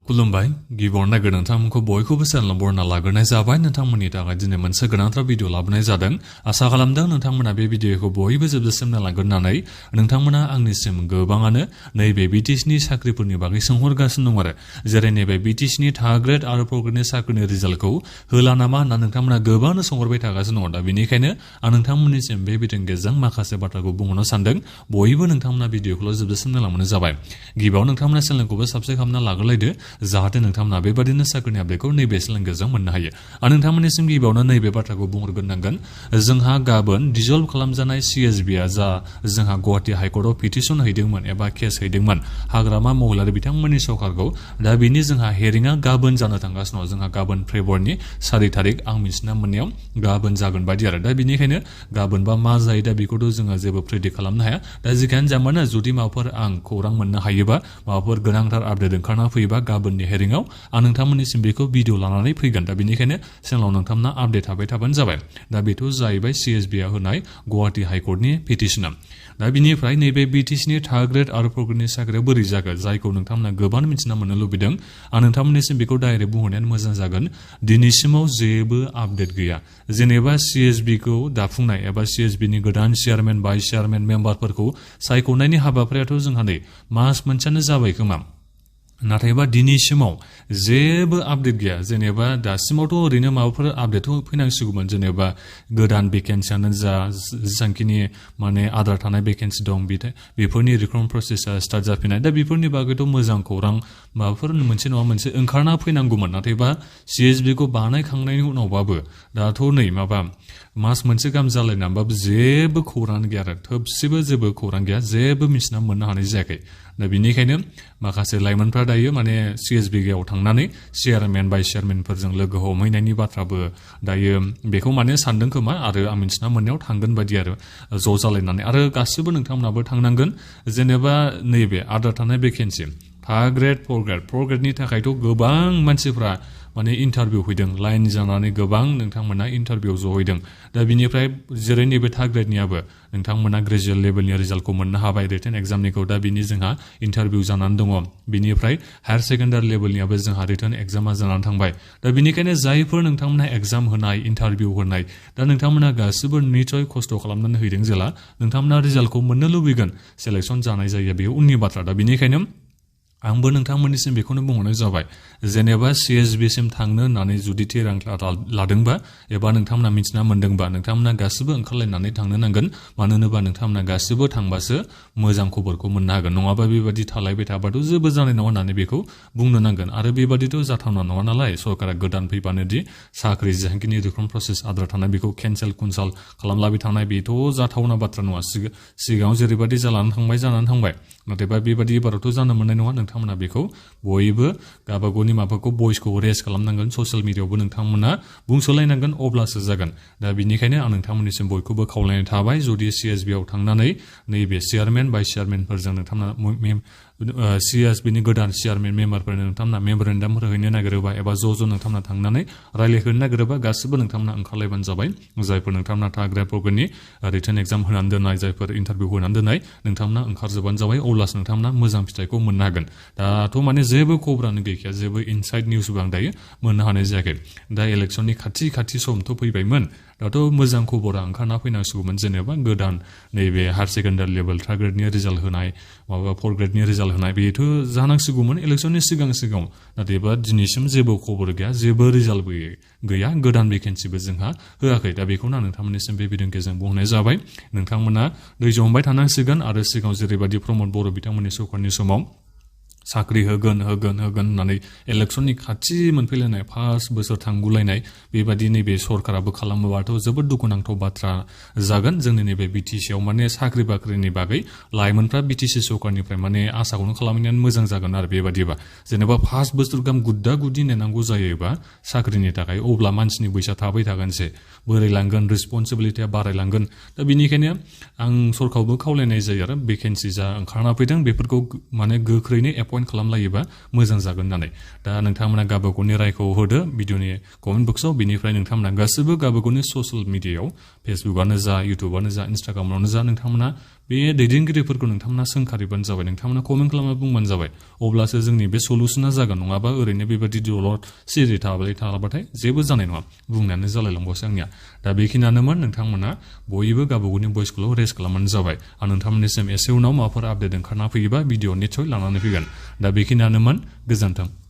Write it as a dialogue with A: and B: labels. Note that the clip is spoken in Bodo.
A: खुलुमबाय गिबियावनो नागिर नोंथांमोनखौ बयखौबो चेनेल बरना लाग्रोनाय जाबाय नोंथांमोननि थाखाय दिनै मोनसे गोनांथार भिडिअ लाबोनाय जादों आसा खालामदों नोंथांमोना बे भिडिअखौ बयबो जोबजासिम नायलांगोननानै नोंथांमोना आंनिसिम गोबाङानो नैबे बिटिसिनि साख्रिफोरनि बागै सोंहरगासिनो दं आरो जेरै नैबे बिटिसिनि थार्ड ग्रेड आरो फर्थ ग्रेडनि साख्रिनि रिजाल्टखौ होला नामा होनना नोंथांमोना गोबाङानो सोंहरबाय थागासिनो दङ दा बेनिखायनो आं नोंथांमोननिसिम बे भिडिअनि गेजेरजों माखासे बाथ्राखौ बुंहरनो सानदों बयबो नोंथांमोना भिडिअखौल' जोबजासिम नायलांबानो जाबाय गिबियाव नोंथांमोना चेनेलखौबो साबस्क्राइब खालामना लाग्रोलायदो जाहाथे नोंथांमोना बेबादिनो साख्रिनि आपडेटखौ नैबे गेजेरजों मोननो हायो आरो नोंथांमोननिसिम गिबियावनो नैबे बाथ्राखौ बुंहरग्रोनांगोन जोंहा गाबोन डिजल्भ खालामजानाय सिएसबिआ जा जोंहा गुवाहाटी हाइकर्टआव पिटिसन हैदोंमोन एबा केस हैदोंमोन हाग्रामा महिलारि बिथांमोननि सरकारखौ दा बेनि जोंहा हेरिंआ गाबोन जानो थांगासिनो दं जोंहा गाबोन फेब्रुवारिनि 4 तारिख आं मिथिना मोननायाव गाबोन जागोन बायदि आरो दा बेनिखायनो गाबोनबा मा जायो दा बेखौथ' जोङो जेबो प्रेडिक्ट खालामनो हाया दा जिखियानो जामानो जुदि माबाफोर आं खौरां मोननो हायोबा माबाफोर गोनांथार आपडेट ओंखारना फैयोबा गाबोननि हेरिंआव आं नोंथांमोननिसिम बेखौ भिडिअ लानानै फैगोन दा बेनिखायनो चेनेलाव नोंथांमोना आपडेट थाबाय थाबानो जाबाय दा बेथ' जाहैबाय सिएसबिआ होनाय गुवाहाटी हाइकर्टनि पिटिसना दा बिनिफ्राय नैबे बिटिसिनि थार्ड ग्रेड आरो फर्थ ग्रेडनि साख्रिया बोरै जागोन जायखौ नोंथांमोना गोबां मिथिना मोननो लुबैदों आं नोंथांमोननिसिम बेखौ डाइरेक्ट बुंहरनायानो मोजां जागोन दिनैसिमाव जेबो आपडेट गैया जेनेबा सिएसबिखौ दाफुंनाय एबा सिएसबिनि गोदान चेयारमेन भाइस चेयारमेन मेम्बारफोरखौ सायख'नायनि हाबाफारियाथ' जोंहा नै मास मोनसेयानो जाबाय खोमा नाथायबा दिनैसिमाव जेबो आपडेट गैया जेनेबा दासिमावथ' ओरैनो माबाफोर आपडेटथ' फैनांसिगौमोन जेनेबा गोदान भेकेन्सियानो जा जेसांखिनि माने आद्रा थानाय भेकेन्सि दं बेफोरनि रिक्रुटमेन्ट प्रसेसा स्टार्ट जाफिननाय दा बेफोरनि बागैथ' मोजां खौरां माबाफोर मोनसे नङा मोनसे ओंखारना फैनांगौमोन नाथायबा सिएसबिखौ बानायखांनायनि उनावबाबो दाथ' नै माबा मास मोनसे गाहाम जालायनानैबाबो जेबो खौरां गैया आरो थोबसेबो जेबो खौरां गैया जेबो मिथिना मोननो हानाय जायाखै दा बेनिखायनो माखासे लाइमोनफ्रा दायो माने सिएसबिआव थांनानै चेयारमेन भाइस चेयारमेनफोरजों लोगो हमहैनायनि बाथ्राबो दायो बेखौ माने सानदों खोमा आरो आं मिथिना मोननायाव थांगोन बायदि आरो ज' जालायनानै आरो गासिबो नोंथांमोनाबो थांनांगोन जेनेबा नैबे आद्रा थानाय भेकेन्सि थार्ड ग्रेड फर्थ ग्रेडनि थाखायथ' गोबां मानसिफ्रा माने इन्टारभिउ हैदों लाइन जानानै गोबां नोंथांमोना इन्टारभिउ जहैदों दा बिनिफ्राय जेरै नैबे थार्ड ग्रेडनियाबो नोंथांमोना ग्रेजुवेट लेभेलनि रिजाल्टखौ मोननो हाबाय रिटेन एग्जामनिखौ दा बिनि जोंहा इन्टारभिउ जानानै दङ बिनिफ्राय हायार सेकेन्डारि लेभेलनियाबो जोंहा रिटेन एग्जामा जानानै थांबाय दा बिनिखायनो जायफोर नोंथांमोना एग्जाम होनाय इन्टारभिउ होनाय दा नोंथांमोना गासिबो निसय खस्थ' खालामनानै हैदों जेला नोंथांमोना रिजाल्टखौ मोननो लुबैगोन सेलेक्सन जानाय जायो बे उननि बाथ्रा दा बिनिखायनो आंबो नोंथांमोननिसिम बेखौनो बुंहरनाय जाबाय जेनेबा सिएसबिसिम थांनो होननानै जुदि थिरांथा लादोंबा एबा नोंथांमोना मिथिना मोनदोंबा नोंथांमोना गासिबो ओंखारलायनानै थांनो नांगोन मानो होनोबा नोंथांमोना गासिबो थांबासो मोजां खबरखौ मोननो हागोन नङाबा बेबादि थालायबाय थाबाथ' जेबो जानाय नङा होननानै बेखौ बुंनो नांगोन आरो बेबादिथ' जाथावना नङा नालाय सरकारा गोदान फैबानो दि साख्रि जेसांखिनि रिक्रुटमेन्ट प्रसेस आद्रा थानाय बेखौ केन्सेल कुनसाल खालामलाबाय थानाय बेथ' जाथावना बाथ्रा नङा सिगाङाव जेरैबायदि जानानै थांबाय नाथायबा बेबादि एबारावथ' जानो मोननाय नङा नोंथांमोना बेखौ बयबो गावबागावनि माबाखौ भइसखौ रेज खालामनांगोन ससियेल मिडियायावबो नोंथांमोना बुंसोलायनांगोन अब्लासो जागोन दा बिनिखायनो आं नोंथांमोननिसिम बयखौबो खावलायनाय थाबाय जुदि सिएसबिआव थांनानै नैबे चेयारमेन भाइस चेयारमेनफोरजों नोंथांमोना सिएसबिनि गोदान चेयारमेन मेम्बारफोरनो नोंथांमोना मेम'रेन्डाम होहैनो नागिरोबा एबा ज' नोंथांमोना थांनानै रायज्लायहैनो नागिरोबा गासिबो नोंथांमोना ओंखारलायबानो जाबाय जायफोर नोंथांमोना थार्ड ग्रेड फर्थ ग्रेडनि रिटेन एग्जाम होनानै दोननाय जायफोर इन्टारभिउ होनानै दोननाय नोंथांमोना ओंखारजोबानो जाबाय अब्लासो नोंथांमोना मोजां फिथाइखौ मोननो हागोन दाथ' माने जेबो खबरानो गैखाया जेबो इनसाइड निउसबो आं दायो मोननो हानाय जायाखै दा इलेक्सननि खाथि समथ' फैबायमोन दाथ' मोजां खबरा ओंखारना फैनांसिगौमोन जेनेबा गोदान नैबे हायार सेकेन्डारि लेभेल थार्ड ग्रेडनि रिजाल्ट होनाय माबा फर्थ ग्रेडनि रिजाल्ट होनाय बेथ' जानांसिगौमोन इलेक्सननि सिगां नाथायबा दिनैसिम जेबो खबर गैया जेबो रिजाल्टबो गैया गोदान भेकेन्सिबो जोंहा होआखै दा बेखौनो आं नोंथांमोननिसिम बे भिडिअनि गेजेरजों बुंनाय जाबाय नोंथांमोना धैर्य हमबाय थानांसिगोन आरो सिगाङाव जेरैबायदि प्रमद बर' बिथांमोननि सरकारनि समाव साख्रि होगोन होननानै इलेक्सननि खाथि मोनफैलायनाय 5 बोसोर थांगुलायनाय बेबादि नैबे सरकाराबो खालामोबाथ' जोबोद दुखुनांथाव बाथ्रा जागोन जोंनि नैबे बिटिसिआव माने साख्रि बाख्रिनि बागै लाइमोनफ्रा बिटिसि सरकारनिफ्राय माने आसाखौनो खालामनायानो मोजां जागोन आरो बेबादिबा जेनेबा 5 बोसोर गाहाम गुद्दा नेनांगौ जायोबा साख्रिनि थाखाय अब्ला मानसिनि बैसोआ थाबाय थागोनसो बोरायलांगोन रिसपन्सिबिलिटिया बारायलांगोन दा बेनिखायनो आं सरकारखौबो खावलायनाय जायो आरो भेकेन्सि जा ओंखारना फैदों बेफोरखौ माने गोख्रैनो एपइन्ट खालामलायोबा मोजां जागोन होननानै दा नोंथांमोना गावबागावनि रायखौ होदो भिडिअनि कमेन्ट बक्सआव बिनिफ्राय नोंथांमोना गासिबो गावबागावनि ससियेल मिडियायाव फेसबुकआनो जा इउटुबानो जा इन्स्टाग्रामावनो जा नोंथांमोना बे दैदेनगिरिफोरखौ नोंथांमोना सोंखारिबानो जाबाय, नोंथांमोना कमेन्ट खालामना बुंबानो जाबाय, अब्लासो जोंनि बे सलुसना जागोन। नङाबा ओरैनो बेबायदि दलद सिरि थाबाथाय जेबो जानाय नङा। बुंनायानो जालायलांबावसो आंनिया। दा बेखिनियानोमोन, नोंथांमोना बयबो गावबागावनि भइसखौल' रेज खालामबानो जाबाय। आं नोंथांमोननिसिम एसे उनाव माबाफोर आपडेट ओंखारना फैयोबा भिडिअ निस्सय लानानै फैगोन। दा बेखिनियानोमोन, गोजोन्थों।